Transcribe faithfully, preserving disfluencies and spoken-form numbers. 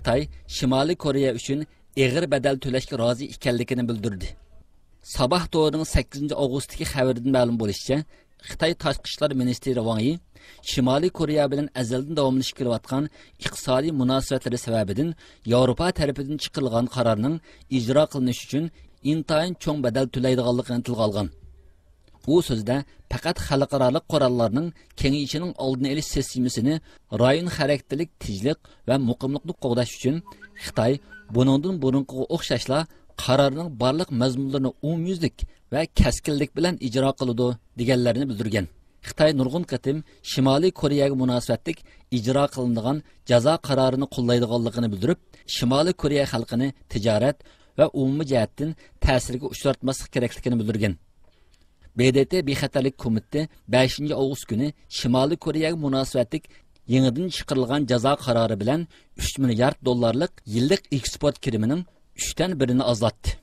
خىتاي شىمالىي كورېيە ئۈچۈن ئېغىر بەدەل تۆلەشكە رازى ئىكەنلىكىنى بىلدۈردى. ساباھ تورىنىڭ سەككىزىنچى ئاۋغۇستتىكى خەۋىرىدىن مەلۇم بولۇشىچە، خىتاي تاشقى ئىشلار مىنىستىرى ۋاڭ يى شىمالىي كورېيە بىلەن ئەزەلدىن داۋاملىشىپ كېلىۋاتقان ئىقتىسادىي مۇناسىۋەتلىرى سەۋەبىدىن ياۋروپا تەرىپىدىن چىقىرىلغان قارارنىڭ ئىجرا قىلىنىشى ئۈچۈن ئىنتايىن چوڭ بەدەل تۆلەيدىغانلىقىنى تىلغا ئالغان. ئۇ سۆزىدە پەقەت خەلقئارالىق قوراللارنىڭ كېڭىيىشىنىڭ ئالدىنى ئېلىش سىستېمىسىنى، رايون خاراكتېرلىك تىنچلىق ۋە مۇقىملىقنى قوغداش ئۈچۈن خىتاي بۇنىڭدىن بۇرۇنقىغا ئوخشاشلا قارارنىڭ بارلىق مەزمۇنلىرىنى ئومۇميۈزلۈك ۋە كەسكىنلىك بىلەن ئىجرا قىلىدۇ، دېگەنلەرنى بىلدۈرگەن. خىتاي نۇرغۇن قېتىم شىمالىي كورېيەگە مۇناسىۋەتلىك ئىجرا قىلىنىدىغان جازا قارارىنى قوللايدىغانلىقىنى بىلدۈرۈپ، شىمالىي كورېيە خەلقىنى تىجارەت ۋە ئومۇمىي جەھەتتىن تەسىرگە ئۇچراتماسلىق كېرەكلىكىنى بىلدۈرگەن. ب د ت بىخەتەرلىك كومىتېتى بەشىنچى ئاۋغۇست كۈنى شىمالىي كورېيەگە مۇناسىۋەتلىك يېڭىدىن چىقىرىلغان جازا قارارى بىلەن ئۈچ مىليارد دوللارلىق يىللىق ئېكسپورت كىرىمىنىڭ ئۈچتىن بىرىنى ئازلاتتى.